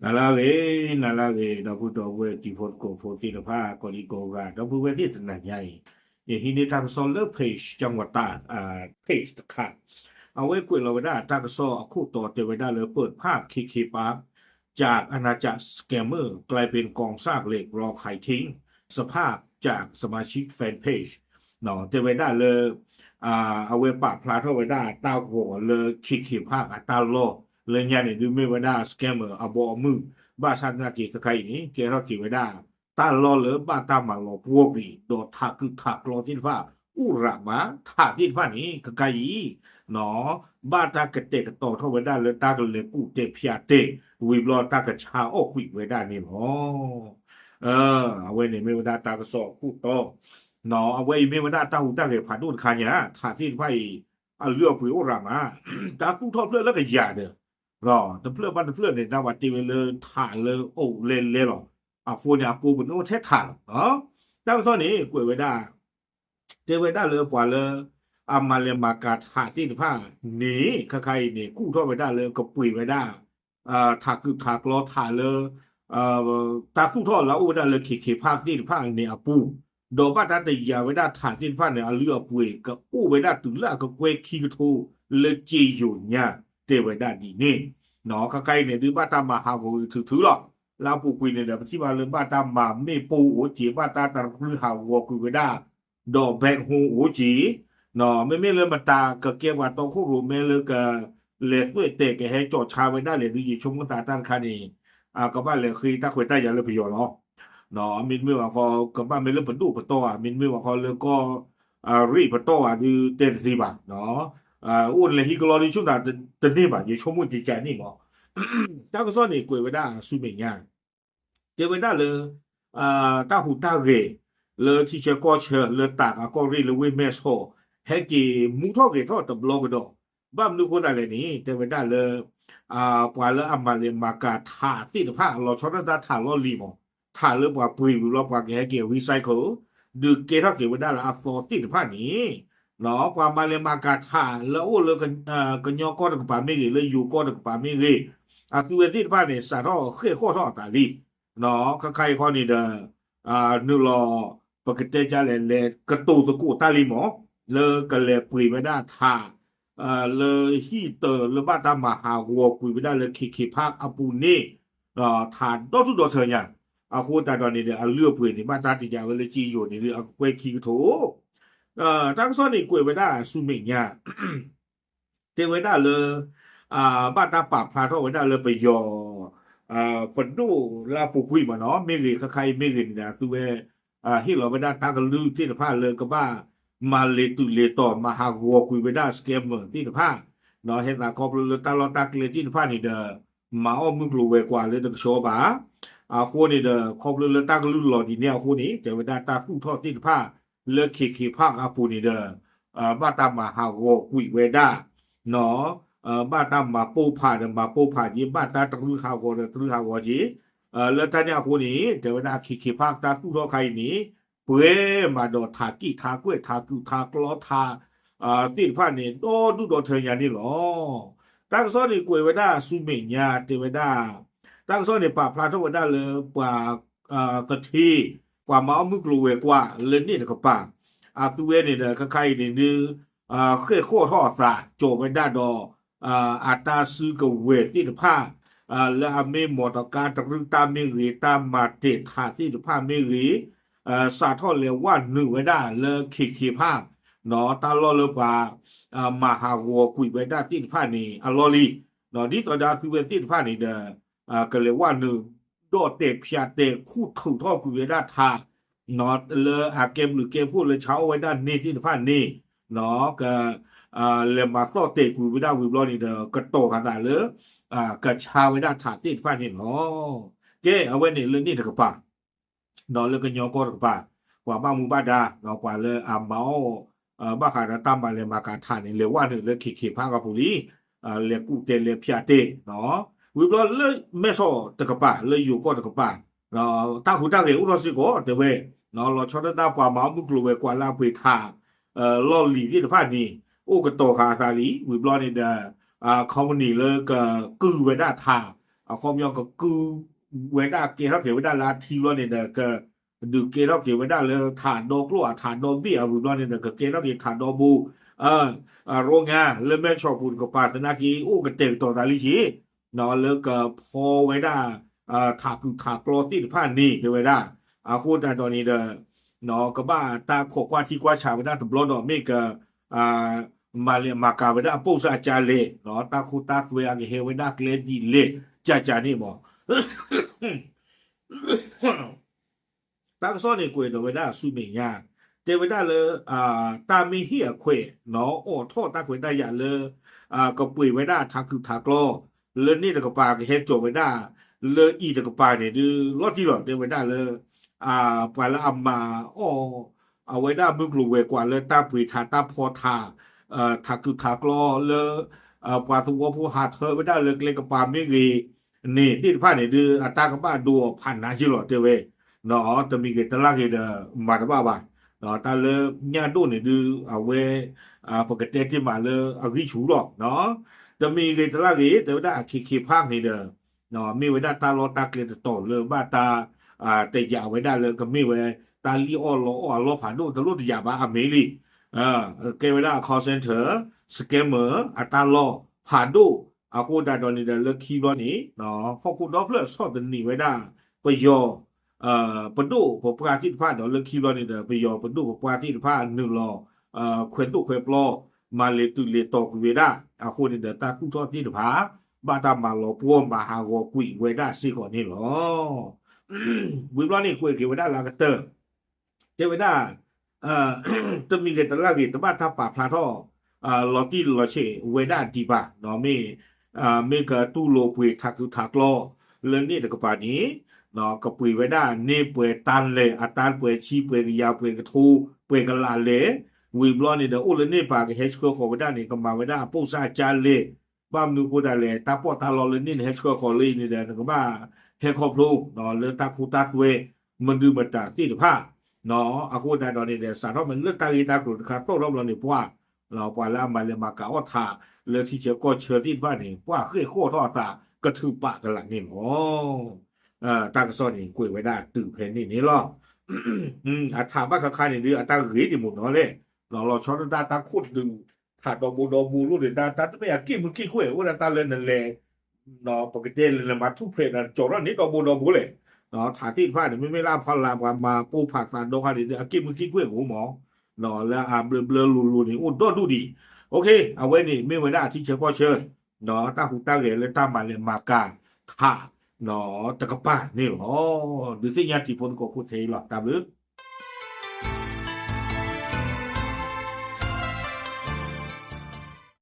နၤလၢအဂ့ၤ, နၤလၢအဂ့ၤ, ဒီပုၢ်ဒီဝဲၢ်တံၤဖိသကိးဖိသ့ၣ်တဖၣ် ကိးဒံကိးဂၤ, ဒီပုၢ်ဝဲၢ်သ့ၣ်တနၤညါအံၤ, ယဟံးန့ၢ်တၢ်ကစီၣ်လၢ page ကၠီမတၤ page တခါ, အဝဲကွဲးလီၤဝဲဒၣ်တၢ်ကစီၣ်အခိၣ်တီတဲဝဲဒၣ်လၢ เปิดภาพ เคเคพาร์ค จากอาณาจักร scammer กลายเป็นกองซากเหล็กรอขายทิ้ง สภาพจากสมาชิก fan page တဲဝဲဒၣ်လၢ အဝဲပာ်ဖျါထီၣ်ဝဲဒၣ်တၢ်ဂီၤလၢ เคเคพาร์ค အတၢ်လီၢ် လၢညါန့ၣ်ဒုးမ့ၢ်ဝဲဒၣ် scammer အဘီအမုၢ်, ဘၣ်ဆၣ်သနာ်က့ ခဲခါအံၤန့ၣ် ကဲထီၣ်က့ၤဝဲဒၣ် တၢ်လီၢ်လၢဘၣ်တၢ်မၤလီၤပှီၢ်ကွံာ် ဒီးထးကုာ်ထးကျီသ့ၣ်တဖၣ် အိၣ်ရးမး ထးသ့ၣ်တဖၣ်န့ၣ် ခဲခါအံၤ ဘၣ်တၢ်ကတဲာ်ကတီၤထီၣ်ဝဲဒၣ်လၢတၢ်ကလဲၤကူၣ်တဲာ်ဖၠးတဲာ် ဝံၤဘျီတၢ်ကဆါအီၣ်ကွံာ်ဝဲဒၣ်န့ၣ်လီၤ. အဝဲန့ၣ်မ့ၢ်ဝဲဒၣ်တၢ်ကစီၣ်အခိၣ်တီ, အဝဲအံၤမ့ၢ်ဝဲဒၣ်တၢ်ဟူးတၢ်ဂဲၤဖးဒိၣ်တခါညါ, ထးသ့ၣ်တဖၣ်အံၤ အလုၢ်အပှ့ၤအိၣ်ရးမး, တၢ်သူၣ်ထီၣ်ဖျၢၣ်လၢကယၤဒီး တဖျၢၣ်ဘၣ်တဖျၢၣ်န့ၣ် တၢ်ဘၣ်တဲဝဲလၢထးလၢအအိၣ်လဲလဲလီၤ. အဃိန့ၣ် အကိးပူၤန့ၣ်အိၣ်ထဲထးလီၤ. တၢ်ကစီၣ်န့ၣ် ကွဲးဝဲဒၣ် တဲဝဲဒၣ်လၢပှၤလၢ အမၤလဲၤမၤကၤထးသ့ၣ်တဖၣ်န့ၣ် ခဲခါအံၤန့ၣ် ကူၣ်ထီၣ်ဝဲဒၣ်လၢကပှ့ၤဝဲဒၣ် ထးကုာ်ထးကျီထးလၢ တၢ်သူၣ်ထီၣ်လၢအအိၣ်ဝဲဒၣ်လၢ เคเคพาร์ค သ့ၣ်တဖၣ်န့ၣ်အပူၤ, ဒီးဘၣ်တၢ်တယာ်ဝဲဒၣ်ထးသ့ၣ်တဖၣ်န့ၣ် အလုၢ်အပှ့ၤကအိၣ်ဝဲဒၣ်တုၤလၢအကကွဲၢ်ခံကထိလၢက့ယိၤညါ တဲဝဲဒၣ်ဒ်န့ၣ်. ခဲခါအံၤန့ၣ် ဒုးဘၣ်တၢ်မၤဟးဂီၤဂ့ၤထုးထုးလီၤ. လၢအပူၤကွံာ်န့ၣ်ဒီး ပထံၣ်ဘၣ်လၢဘၣ်တၢ်မၤမ့ၣ်ပိၢ်အိၣ်က့ၤ, ဘၣ်တၢ်တရူဟးဂီၤကွံာ်ဝဲဒၣ် ဒီး backhoe အိၣ်က့ၤ မ့မ့ၢ်လၢမတၤကကဲပှၤတီခိၣ်ရိၣ်မဲလၢကလဲၤသွဲၣ်တဲာ်ကဟဲကၠီၣ်ဆါဝဲဒၣ်လဲၣ်ဒုး ယဆိကမိၣ်သးတၢ်တခါန့ၣ် ကဘၣ်လဲၤဃ့တၢ်ခွဲးတၢ်ယာ်လၢပယီၤလီၤ. မ့တမ့ၢ်ဘၣ်ဃီ ကဘၣ်မ့ၢ်လၢပဒိၣ်ပတီၢ်ဧါ, မ့တမ့ၢ်ဘၣ်ဃီလၢကီၢ်ရ့ၣ်ပတီၢ်ဧါဒုးတဲတသ့ဘၣ်. အိၣ်လဲၤဟံးကလီဒုးဆူၣ်နၤတန့ၢ်ဘၣ်, ယဆိကမိၣ်ကကန့ၣ်မး. တၢ်ကစီၣ်န့ၣ်ကွဲးဝဲဒၣ်ဆူမဲာ်ညါ တဲဝဲဒၣ်လၢ တၢ်ဟူးတၢ်ဂဲၤ လၢထံဆၢကီၢ်ဆၢ လၢတၢ်ကးကီၢ်ရ့ၣ်လၢဝ့ၢ်မဲၢ်ဆီး ဟဲက့ၤမူထီၣ်ဂဲၤထီၣ်တဘျီကဒီး, ဘၣ်မနုၤအဃိသတးလဲၣ်န့ၣ် တဲဝဲဒၣ်လၢ ပှၤလၢအမၤလဲၤမၤကၤထးသ့ၣ်တဖၣ် လီၤဆီဒၣ်တၢ်ထးလီၢ်လံၤမး, ထးလၢပှၤပှ့ၤဝံၤဘျီ ပှၤကဟဲက့ၤ recycle ဒုးကဲထီၣ်က့ၤဝဲဒၣ်လၢအသီသ့ၣ်တဖၣ်န့ၣ် ပှၤမၤလဲၤမၤကၤထးလၢအအိၣ်လၢ ကညီကီၢ်တကပၤမ့ၢ်ဂ့ၤ, လၢယိၤကီၢ်တကပၤမ့ၢ်ဂ့ၤ, အသုဝဲသ့ၣ်တဖၣ်န့ၣ် စးထီၣ်ဃဲၣ်ဃီၣ်ထီၣ်အသးလံ. ခဲခါအံၤခီန့ၣ်ဒီး နုာ်လီၤ ပကတဲကလဲၣ် လဲၤကတိၤသကိးတၢ်လံမး လၢကလဲၤပှ့ၤဝဲဒၣ်ထး လၢဟံၣ်တၢၤလၢဘၣ်တၢ်မၤဟးဂီၤကွံာ်ဝဲဒၣ်လၢ เคเคพาร์ค အပူၤန့ၣ် ထးဒီဒူၣ်ဒီထၢညါ, အဃိသတးဒီးန့ၣ်ဒီး အလုၢ်အပှ့ၤန့ၣ် ဘၣ်တၢ်တယာ်ဝဲလၢက့ယိၤန့ၣ်ဒီး အကကွဲၢ်ခံကထိ တၢ်ကစီၣ်န့ၣ်ကွဲးဝဲဒၣ်ဆူမဲာ်ညါ တဲဝဲဒၣ်လၢ ဘၣ်တၢ်ပာ်ဖျါထီၣ်ဝဲဒၣ်လၢပယီၤ ပဒိၣ်လၢအပူၤကွံာ်မးနီၤ မ့ၢ်ဂ့ၤ ခဲခါအံၤမ့ၢ်ဂ့ၤန့ၣ်ဒီး အသုဝဲ ဟ့ၣ်လီၤဝဲဒၣ်တၢ်ကလုၢ်သ့ၣ်တဖၣ်လၢကဘၣ်မၤလ့ၤတုၤလ့ၤတီၤ မၤဟးဂီၤကွံာ်ဝဲဒၣ် scammer သ့ၣ်တဖၣ် ဟဲသးခီဖျိလၢတၢ်လီၢ်တၢ်ကျဲသ့ၣ်တဖၣ်န့ၣ်ဒီး မၤအီၣ်မုၢ်ကျိၤဝဲၤကွာ်လၢတကဆှီဘၣ်. အဃိန့ၣ်ဒီး ခီဖျိလၢတၢ်ကလုၢ်လီၤဒ်န့ၣ်အဃိန့ၣ် တဲဝဲဒၣ်တၢ်သူၣ်ထီၣ်သ့ၣ်တဖၣ်လၢ เคเคพาร์ค အပူၤန့ၣ်ဒီး ဘၣ်တၢ်မၤဟးဂီၤကွံာ်ဝဲဒၣ် ဘၣ်တၢ်မၤပိၢ်ဖးဒီးမၤပိၢ်ဖးက့ၤ ဘၣ်တၢ်တရူဟးဂီၤဒီးတရူဟးဂီၤက့ၤ လၢတၢ်န့ၣ်အဃိန့ၣ် တဲဝဲဒၣ် เคเคพาร์ค တၢ်သူၣ်ထီၣ်ခါအံၤန့ၣ် ပှဲၤမးဒီးထးကံၢ်ထးကွဲၢ်ထးကုာ်ထးကျီထး သ့ၣ်တဖၣ်န့ၣ် ဒီဒူၣ်ဒီထၢညါန့ၣ်လီၤ. တၢ်ကစီၣ်န့ၣ်ကွဲးဝဲဒၣ်ဆူမဲာ်ညါ တဲဝဲဒၣ် တၢ်ကစီၣ်န့ၣ်ပာ်ဖျါထီၣ်ဝဲဒၣ်လၢပှၤ သထ့ ပှၤမၤအီၣ်မုၢ်ကျိၤဝဲၤကွာ်လၢန့ၣ်တကပၤ အသုဝဲန့ၣ်ဒီး ခဲခါအံၤန့ၣ်ဒုး ဃဲၣ်ဃီၣ်ထီၣ်အသး ကၠီၤဝဲဒၣ်ဒီး အတၢ်စုကဝဲၤသ့ၣ်တဖၣ် လၢအမ့ၢ်မီၢ်တကါတရူၢ်တၢ်မ့ၢ်ဂ့ၤ တၢ်မၤတ့ၢ်ထးသ့ၣ်တဖၣ်မ့ၢ်ဂ့ၤ စးထီၣ်လဲၤဝဲနုာ်ဝဲဒၣ်လၢ เคเคพาร์ค တၢ်လီၢ်လၢပှၤ မၤဟးဂီၤကွံာ်ဝဲဒၣ်သ့ၣ်တဖၣ်န့ၣ် အလီၢ်လံ. ဒ်သိးဒီးအသုဝဲသ့ၣ်တဖၣ်န့ၣ်ဒီး ကလဲၤဝဲနုာ် ဒီးတဲာ်ဖၠးတဲာ်ခူၣ်ထုးထီၣ်ကွံာ်ဝဲဒၣ်ထး လၢအကဲဘျုးကဲဖှိၣ်လၢဆါအီၣ်ဝဲဒၣ်န့ၢ်သ့ၣ်တဖၣ်န့ၣ် က လဲၤမၤသီၣ်တဲာ်ကွံာ်ဝဲဒၣ်ဝံၤဘျီန့ၣ်ဒီး ကတီၤဃာ်သးလၢ ကဆါဝဲဒၣ်ထးသ့ၣ်တဖၣ်န့ၣ်လီၤ. ကဲ အဝဲန့ၣ်လၢန့ၣ်တကပၤ လၢကညီကီၢ်တကပၤ ပှၤဘၣ်မူဘၣ်ဒါ ပှၤလၢအမၤအီၣ် ဘၣ်ဃးဒီးတၢ်မၤလဲၤမၤကၤထးန့ၣ် လဲၤဝဲနုာ်လၢ เคเคพาร์ค အပူၤလံ လဲၤကူၣ်တဲာ်လဲၤဖၠးတဲာ် ဝံၤဘျီလၢမဲၢ်ဆီးတကပၤ လၢယိၤကီၢ်တကပၤ တၢ်ဟူးတၢ်ဂဲၤအိၣ်ထီၣ်စ့ၢ်ကီး တဲဝဲ လီၤဆီဒၣ်တၢ်ပှၤမၤအီၣ်မုၢ်ကျိၤဝဲၤကွာ်လၢအပှ့ၤထး လီၢ်လံၤသ့ၣ်တဖၣ်န့ၣ် အိၣ်ကတီၤဃာ်အသးလံ ဝံၤဘျီန့ၣ်ဒီး company လၢကကုၢ်ဝဲဒၣ်ထး အခီပညီကကုဝဲဒၣ်ကဲထီၣ်က့ၤဝဲဒၣ်လၢအထံဘျီန့ၣ်ဒီး ကဒုးကဲထီၣ်က့ၤဝဲဒၣ်လၢထးဒီကျိၣ်အထးဒီဘ့ၣ်အဝံၤဘျီန့ၣ်ဒီး ကကဲထီၣ်က့ၤထးဒီဘိ ရိငါလၢမဲၢ်ဆီးပူၤတကပၤသနာ်က့ အိၣ်ကတဲာ်ကတီၤသးလံက့ၤ လၢကဖီဝဲဒၣ် ထးကူၣ်ထးကျီသ့ၣ်တဖၣ်န့ၣ် တဲဝဲဒၣ် အဃိသတးဒီးန့ၣ်ဒီး ကဘၣ်တၢ်ခိးကွၢ်ထံကွၢ်ဆးဝဲဒၣ်တဘျီဒီး မ့ၢ်က မၤလဲၤမၤကၤဝဲဒၣ်အပိၢ်စၢ်အကါလဲၣ်, တၢ်ခိတၢ်သွဲအကဟဲဝဲဒၣ်ကျဲဒ်လဲၣ်ကၢ်ကၢ်န့ၣ်မး တၢ်ကစီၣ်န့ၣ်ကွဲးဒီးဝဲဒၣ်ဆူမဲာ်ညါ တဲဝဲဒၣ်လၢ တၢ်မ့ၢ်ဟ့ၣ်အခွဲး အိးထီၣ်တၢ်ခွဲးတၢ်ယာ်လၢ ကပှ့ၤဝဲဒၣ်ထးခုၣ်ထးကျီ လၢန့ၣ်တကပၤကဟဲကၠီၤဝဲဒၣ် လၢအံၤတကပၤန့ၣ်ဒုး လီၤတံၢ်လီၤ တဲဝဲဒၣ်လၢ ပှၤလၢအမၤအီၣ် အဝဲဒၣ်မုၢ်ကျိၤဝဲၤကွာ်လၢတၢ်ပှ့ၤထးတၢ်ဖီထး ထးခုၣ်ထးကျီလၢ ပှၤသဝီဖိဟးထၢဝဲဒၣ်လၢကျဲကပၤမ့ၢ်ဂ့ၤန့ၣ်သ့ၣ်တဖၣ်န့ၣ်ဒုး အတၢ်ကဘၣ်ဒိအီၤဖးနါက့လီၤ တဲဝဲ တမံၤဂ့ၤတလၢ်ဂ့ၤဒီးမၤတဘၣ်ဘၣ်. တၢ်လၢညၣ်ဒိၣ်န့ၣ်ဒုး အဝဲ ပကတဲတ့ၢ်မးလၢအဂံၢ်ဆူၣ်လီၤ. တမံၤဂ့ၤတလၢ်ဂ့ၤ တဲဝဲဒၣ်အခ့ခ့ဖးန့ၣ်ဒီး မ့ၢ်ဝဲဒၣ်တၢ်လီၢ်တၢ်ကျဲတတီၤလၢဘၣ်တၢ် တယာ်ဝဲဒၣ်လၢကမ့ၢ်ဝဲ တၢ်လံၣ်အီၣ်လီအီၣ်အလီၢ်ဖးဒိၣ်တလိၣ်တယာ်ဘၣ်အမ့ၢ်လံ ကဲဝဲဒၣ် call center scammer အတၢ်လီၢ်ဖးဒိၣ် အဃိသတးဒီးန့ၣ်ဒီးလၢခံဘျီန့ၣ် ဟီၣ်ခိၣ်ဒီဖျၢၣ်ဆီၣ်သနံးဝဲဒၣ် ပယီၤ ပဒိၣ်ပပှၢ်သ့ၣ်တဖၣ်ဒီးလၢခံဘျီန့ၣ်ဒီး ပယီၤပဒိၣ်ပပှၢ်သ့ၣ်တဖၣ်နုာ်လီၤ ခွဲးသိၣ်ခွဲးပျီ မၤလဲၤတုၤလဲၤတီၤကွံာ်ဝဲဒၣ် အဃိန့ၣ်ဒီးတၢ်သူၣ်ထီၣ်သ့ၣ်တဖၣ် ဘၣ်တၢ်မၤလီၤပှီၢ်မၤဟးဂီၤကွံာ်ဝဲဒၣ်စ့ၢ်ကီးန့ၣ်လီၤ. ဝံၤဘျီန့ၣ် ကွဲးက့ၤဝဲဒၣ်လၢအကတၢၢ် တဲဝဲဒၣ် တမံၤဂ့ၤတလၢ်ဂ့ၤ တဘၣ်တၢ်ပာ်ဖျါထီၣ် လီၤတံၢ်လီၤဆဲးဝဲဒၣ်ဒံးဘၣ် မ့ၢ် မ့ၢ်ကတူၢ်လိာ်ပှ့ၤထးခုၣ်ထးကျီ လၢန့ၣ်တကပၤန့ၣ် ကပှ့ၤဝဲဒၣ်န့ၢ်ပှဲၤတၢ်လဲၢ် အတၢ်ပှဲၤဆံပှဲၤကယၤပှဲၤကထိ ပှဲၤကလးလဲၢ် ဝံၤဘျီန့ၣ်ဒီး အိၣ်လၢန့ၣ်ပၤကဟဲဆှၢဃီၤဝဲဒၣ်န့ၣ် ကမၤဝဲဒၣ်အပိၢ်စၢ်ကၢ်လဲၢ် ဘၣ်မနုၤအဃိသတးလဲၣ် တၢ်ပီးတၢ်လီလၢန့ၣ်နဟဲဆှၢဃီၤလၢအံၤန့ၣ်ဒီး နကဘၣ်ဟဲခီဖျိ လၢတၢ်ခိတၢ်သွဲ မနုၤမတၤသ့ၣ်တဖၣ် အဃိသတးဒီးန့ၣ်ဒီး စးထီၣ်မ့ၢ်လၢတၢ်ဂ့ၢ်တၢ်ကျိၤတခါသီၣ်ထီၣ်ဘျီန့ၣ် ပှၤ ပှၤလၢအမၤလဲၤမၤကၤအီၣ်ထး လၢထံဆၢကီၢ်ဆၢသ့ၣ်တဖၣ်န့ၣ် ပှၤဃ့ၢ်ဃီၣ်ထီၣ်အသး ကထုးပာ်ကလာ်န့ၣ်လီၤ. တၢ်ကစီၣ်န့ၣ် ကွဲးဝဲဒၣ်တုၤဖဲန့ၣ်န့ၣ်လီၤ. အထးဘၣ်ခါခါန့ၣ်ဒုး အတၢ်ဂ့ၤဒံးမ့ၢ်နီၤလဲၣ်, လီၤဆီဒၣ်တၢ်တၢ်ခိၣ်ဒုး ထးဒီဘိဒီဘိလိၣ်န့ၣ် တၢ်တမ့ၢ်အက့ၢ်မုၢ်က့ၢ်ကွဲၢ် အိၣ်ဒၣ်တၢ်လၢနလဲၤ ပကတဲလၢနမၤထူၣ်ဖျဲးဒီး ကၠီၤထီၣ်န့ၣ်ဒီဘိဒီဘိလဲၣ်. ထးသ့ၣ်တဖၣ်န့ၣ် မ့မ့ၢ်လၢအဖီလာ်ပှၤမၤပိၢ်ဖးသးဒီခါန့ၣ်ဒီး အက့ၢ်မုၢ်က့ၢ်ကွဲၢ်ကအိၣ်မး, လၢအဘျၢဘျၢလိၤလိၤန့ၣ် အိၣ်ဒီဒူၣ်ဒံး. အဝဲန့ၣ် မ့ၢ်ဝဲဒၣ်အထံဆၢကီၢ်ဆၢ တၢ်ဟူးတၢ်ဂဲၤလၢတၢ်မၤလဲၤမၤကၤထး တကပၤန့ၣ်လီၤ. ဒုးသ့ၣ်ညါတံၤဖိသကိးဖိထဲအံၤလီၤ. တၢ်ဘျုး